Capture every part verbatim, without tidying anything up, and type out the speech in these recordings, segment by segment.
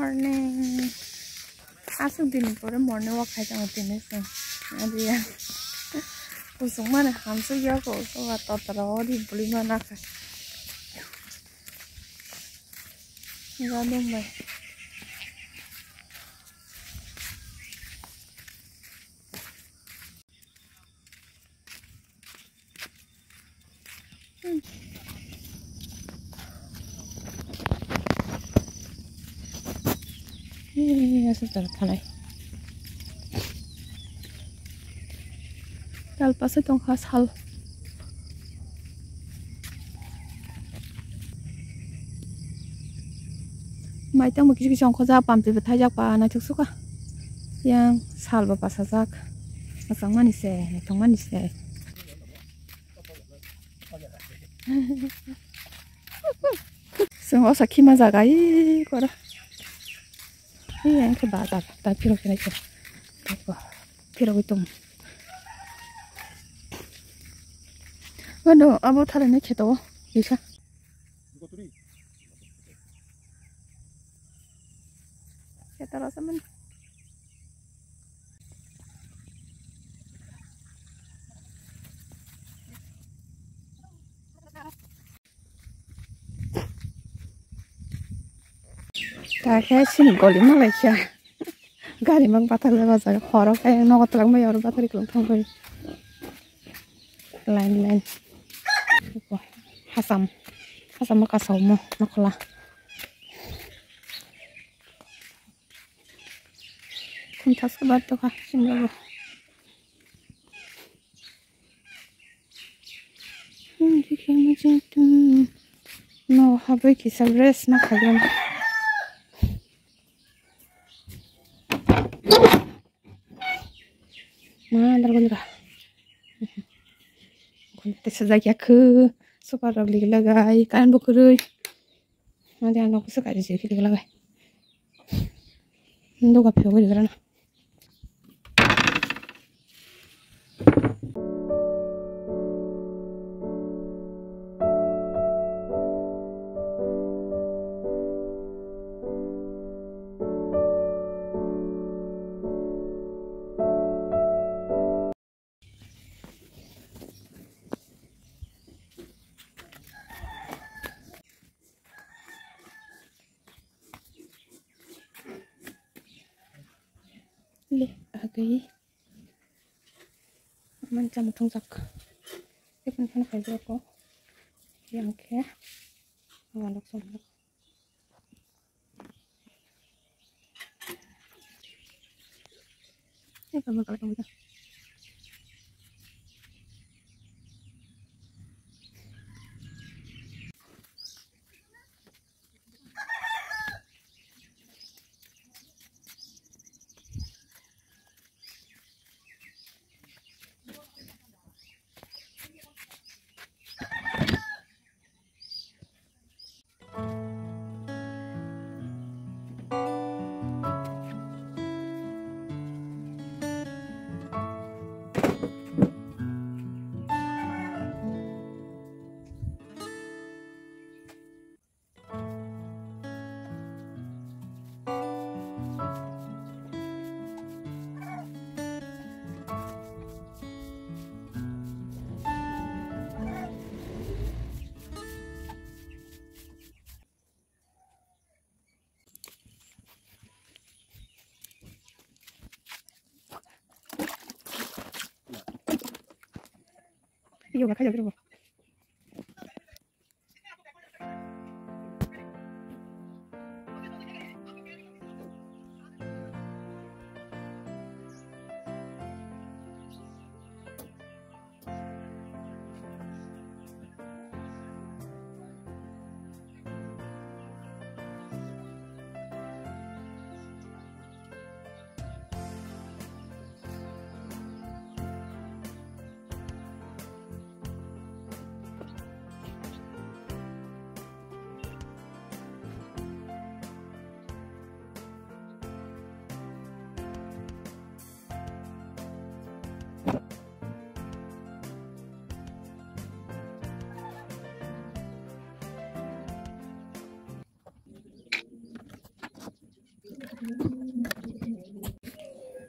Morning. Aswk din pore morning walk khai tongo tini chwng. Adiya. Kusuk mani hamsuk ya ko, soba totra o di buli mana kha. Ga dong bai. Aswk tal phalai. Tal pasa tongkha sal. Maitang bo kisa kisa ongkhorjak, pamtwi bo thaijak, ba naithok sukha. Yang sal bo pasajak. Mwchangmani se, naithokmani se. Chwng osa khima jaga, ee, koro. Ee, ang khe bazar, ta phirok khe naikhe. Phirogwi tong. Ano, abo thalani kheto, bisa. Kheto rasa man. Ta khe sini goli ma lai kha. Gari mang bathar le bajak. Horo khe nogo twlangmaya oro bathar kwlwng thangbai. Line line. Hasam. Hasam ma kasao mo nokla. Khum thasa bar tokha sini bo. No, habwi kisa rest ma khaigwlak. Ma, dargon ra. Ghonta tesa jagya khu, super rok ligi lagai, current bo kwrwi. Madi ano kusa kari je kiri lagai. Ndo ga phio giri grana. Le, agay. Aman cham thung jak. Ipun pun khai joko. Yang khe. Awan dok som. Iyo, bakal jauh.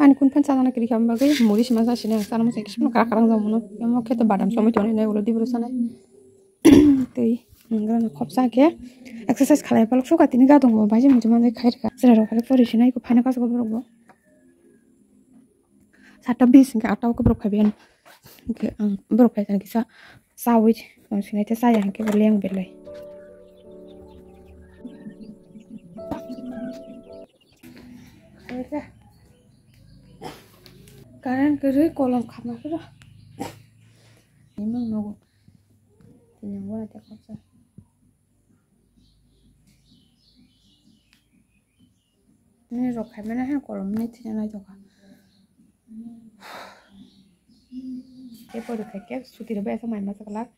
Ani kun phan chana kiri kha bagwi muri sima sa sini ang chana musa kisa kara kara jang mano. Amo khe to badam somoi tonwi nai ulo dibro sanai. Tei nangara na khopsa khe exercise khalai palok suka tini gadong bo baji muji manjai khai rikha. Chwrai rok khe pori sinai ko phano kasu borok bo. Satta bis hingke atta o khe borok phaibai ano. Hingke ang borok phai kisa chawi tong sinai te chaya hingke bo leng belai. Current kwrwi kolom khapma phiro. Imang nogo. Tini ang gora te khopsa. Nini rok khaimani hai kolom ni thina naithok kha. Tei pori khaikhe suti rok bai aswk mai masa kwlak.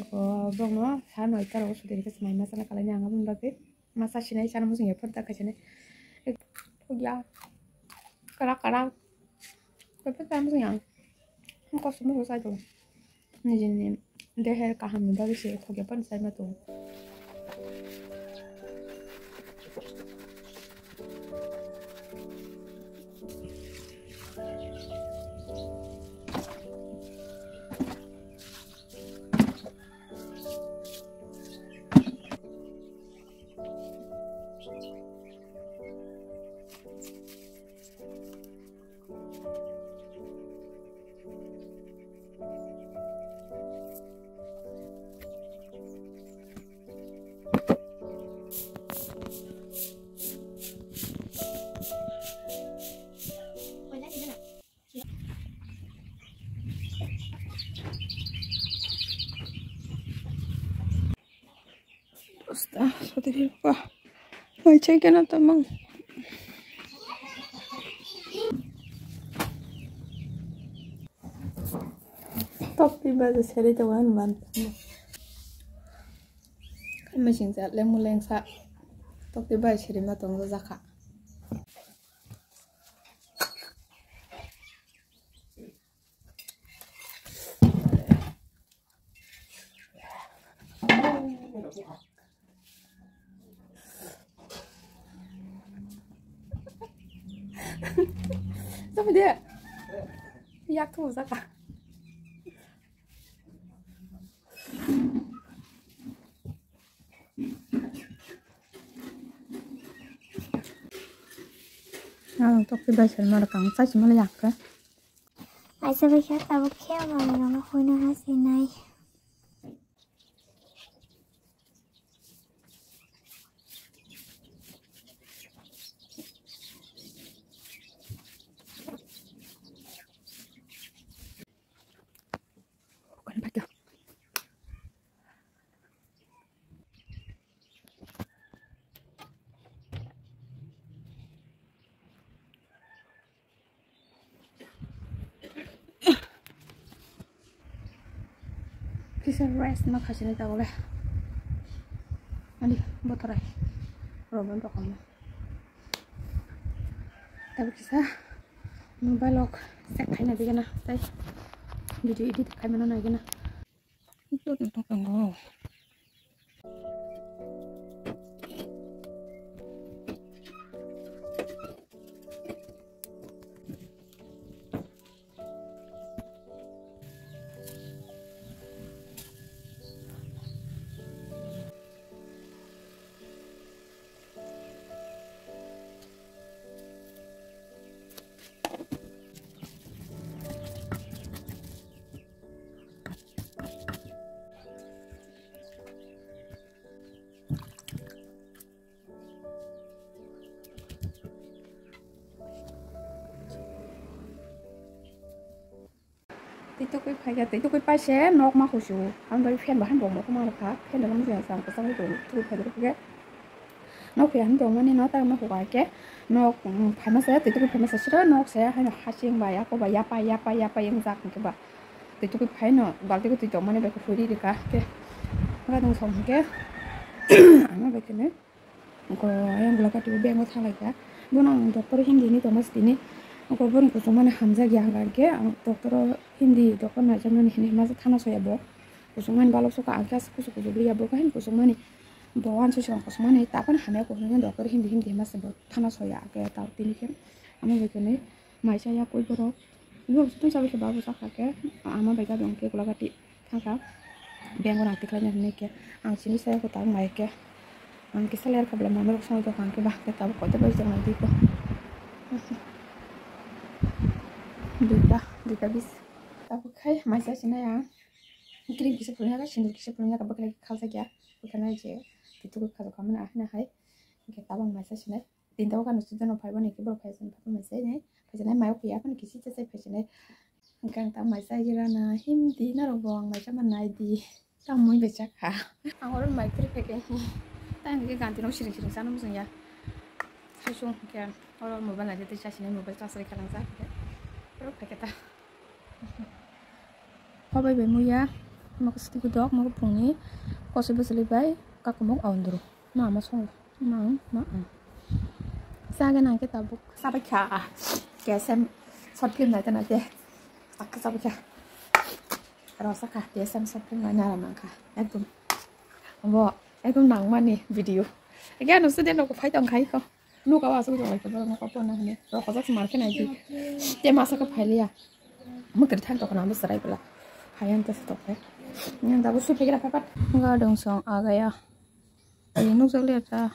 Eko borokno sa noita rogo suti rikhe swmai masa kwlai ni ang aboni bagwi masa sinai sana muchung ya phone ta khaisani. Thokya kwrak kwrak. Kaiphano chana muchung ya ang kosom muchung chai tongo. Nijini deher kahamni bagwi se thokya phano chaima tongo. Dosta, sotiri pa. Mai chai kena tamang. Tok tiba je seri tongo ani man. Machine sa lemu leng sa. Tok tiba seri ma tongo jakha. Sampai dia. Yak tuh saka. Ang tok bai sel mara kang sai sima le yak. Aisa bai khe tabuk khe mama rok no huina ha sinai. Kisa rest ma khasini ta bole. Ani botorai. Robon rokon. Tabi kisa mobile ok check khaina digena tai video edit khaimano naigena. Tei tukui phaikha, tei tukui paise nok ma husu. Ang bai fan bahai bo mokol ma rwkha. Fan rwkha mujung sang kwchang bai tongo. Tukui phaikha tukui khe. Nok phiya hwn tongmani no, tak ma huka khe. Nok, um, phaima se, tei tukui phaima se siro nok se, haino hasing bai, ako bai, yapai, yapai, yapai, wngjak hwnkhe ba. Tei tukui phaino, balti ko twi tongmani bai khe huri rwkha khe. Gadung song hwnkhe. Ano bai khe ne. Ko ayang bwla kati o bank o thang lai kha. Bono ang doctor Hindi ni tongma sitini. Ko boni kuchuk mani hamjak ya hwnkha khe ang doctor o Hindi doctor naijaknani hinwi hwnma se thana soya bo. Kuchuk mani balok sukha ang khe aswk kuchuk kuchuk liya bo khe hin kuchuk mani. Bo wansuk swkang kosom manwi ta phano hamya kuphur hwnwi doctor hindi hindi hima se bo thana soya khe ta tini khe amo bai khe nai maisa ya koi borok. Borok twi chabai khe babu sakha khe ama bai gabi hwnkhe Golagati thangkha. Bank o rang tikhlai nai hwnwi khe ang chini saya khe tabuk nai khe ang kisa ler kha belai mama rok songwi tongkha hwnkhe ba khe tabuk koito bai tong nai twi khe. Duita, duita bis. Tabuk khai maisa sinai ang. Cream kisa phulung ya, sindur kisa phulung ya, bwkha khalsa kya. Bwkha nai je, titu kha khamna ahna hai. Hwnkhe tabang maisa sinai. Tinta o kanu sujano phaibo ni khe borok phaisin phaibo maisa nai. Phaisinai mayo khe yaphano kisi chasai phaisinai. Hwnkhe ang ta maisa jira na hindi norok bo ang maisa ma nai di. Tamoni bechak kha. Ang oro mai kri phai khe. Ta hwnkhe ganti no siring siring chana mujung ya. Saichung hwnkhe oro mobile nai de tei chasinai mobile charge ri khalang jak. Oro phai khe ta. Hobai bai muya, mokhe swtwi kudok, mokhe phungni kosoi bwchwlwi bai kakumuk aundru. Ma ma songo, ma ang, ma ang. Chaga nang khe tabuk. Chabai kha. K S M short film nai tana khe. Takha chabai kha. Rasa kha, K S M short film nai nara nang kha. Ekdom. Bo, ekdom nangmani video. Ege ano student rok phai tong khai ko. Nuka o aswk tong lai khe borok nuka porna hwnwi. Rok kojak se mar khe nai di. Te masa khe phai liya. Mwkri thang tokna bo chwrai bwla. Phai ang tesa tokhe. Yang dabu sui phaikra phapat. Gadong song agaya. Ai nukjak liya ta.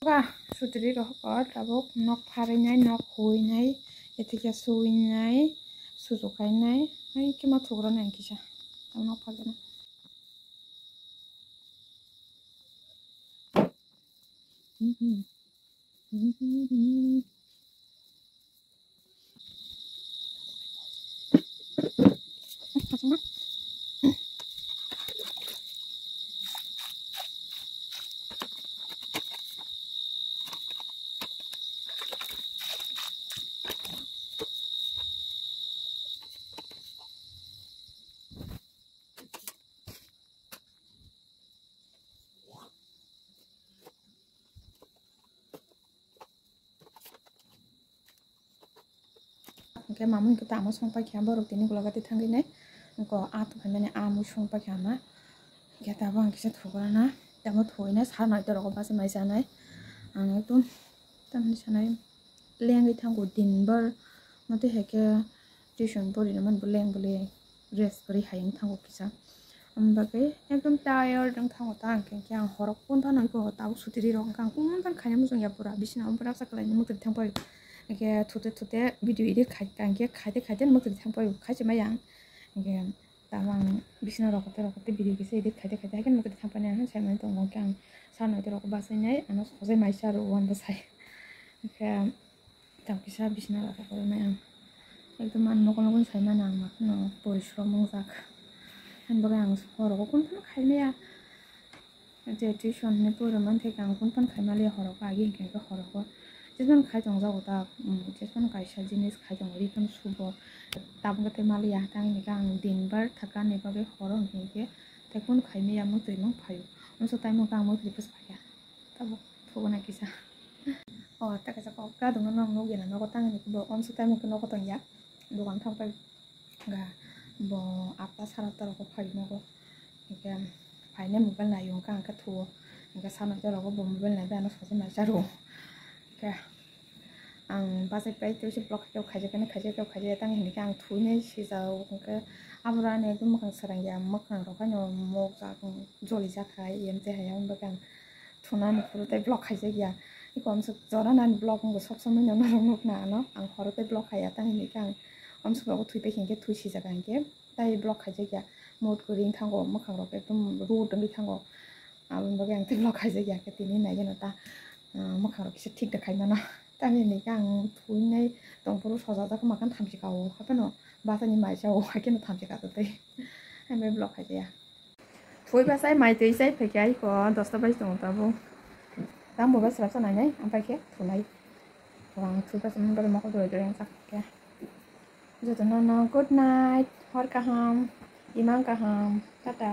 Ba, sutri rok hor tabuk nok pharinai, nok huinai, etika suinai, suju khainai, hai khe ma thugra nai kisa, tamo nok pharinai. Hwnkhe mamui hwnkhe tamo song paikha borok tini Golagati thangwi nai. Hwnkhe a tongkha mani a mui song paikha ama. Hwnkhe tabuk ang kisa thugrana. Tamo thuwi nai sal nai torok o bachai mai chanai. Ang ekdom tamni sanai lengwi thango din bar. Motwi hai khe tuition pori rwmani bo leng bwlwi rest kwrwi hai wng thango kisa. Aboni bagwi ekdom tired wng thango ta, hwnkhe ang horo kung phano iko tabuk sutiri rok wngkha, ang kung phano khaina muchung ya pura, bisina o pura sa kwlaini mwtwtwi thang paio. Hwnkhe thute thute video edit khai, hwnkhe khaite khaite mwtwtwi thang paio, khai se maya ang. Hwnkhe tabuk ang bisina rokote rokote video kisa edit khaite khaite haikhe mwtwtwi thang painai ang sai mani tongo, hwnkhe ang sal noite rok bachai nai ano sojai mai sa rw o ani bwsai. Hwnkhe Tamo kisa bisina rok rok nai ang. Ekdom ang nokol nokol sai mano ang ma phano porishrom wngjak. Ani bagwi ang horo kung phano khai maya. Je tuition hinwi pori mani thai ang kung phano khai maliya horo khe agi hinkhe horo khe jesmani khai tong jago ta, jesmani kaisa jinis khai tongo ri phano subo. Tabuk khe maliya tang hinkhe ang din bar thaka ni bagwi horo hinkhe tei kung khai maya mwtwi mang phaio. Onso time o khe ang mwtwi bwsa phaiya. Tabuk thuguna kisa. O, ta kaisa kok gadungno nang nukya na nogo tangni bo onso time khe nogo tongya. Dogan thang pai ga bo atta sara atta rok phai nogo. Hingke phaina mobile naio hingke ang khe thuo. Hingke sano jora bo mobile naibe ano sojai mai charo. Hingke ang bachai pai tei se block khe khaijak khe khaijak khe khaijak tang hinkhe ang thuinai sijao hingke aboro ani ekdom mwkhang srangya mwkhang rok haino mokjak jolijak hai emte hai ang bagwi ang. Thunani phuru tei block khaijak ya. Eko amsuk jora nani block wngbo sob somoi no norok nukna ano. Ang horo tei block khaiya tang hinwi khe ang amsuk rogo thwi paikha hinkhe thwi sijak ang khe tei block khaijak ya. Mut kwrwi wng thango mwkhang rok ekdom rud wngwi thango. Aboni bagwi ang tei block khaijak ya khe tini nai geno ta, ah, mwkhang rok kisa thik da khai mano. Tamni hinwi khe ang thwinai tong phuru sojak jak makan thamchi kao haphano bachani mai chao haikhe no thamchi kato tei. Hambai block khaijak ya. Thwi bachai, mai twi chai phaikhe aiko dosta bai tongo tabuk. Tamo ba swrapsa nainai, ampai khe thunai. Ang thwi bachai mani bagwi mokol dwrai dwrai wngkha khe. Jotono no good night, hor kaham, imang kaham, tata.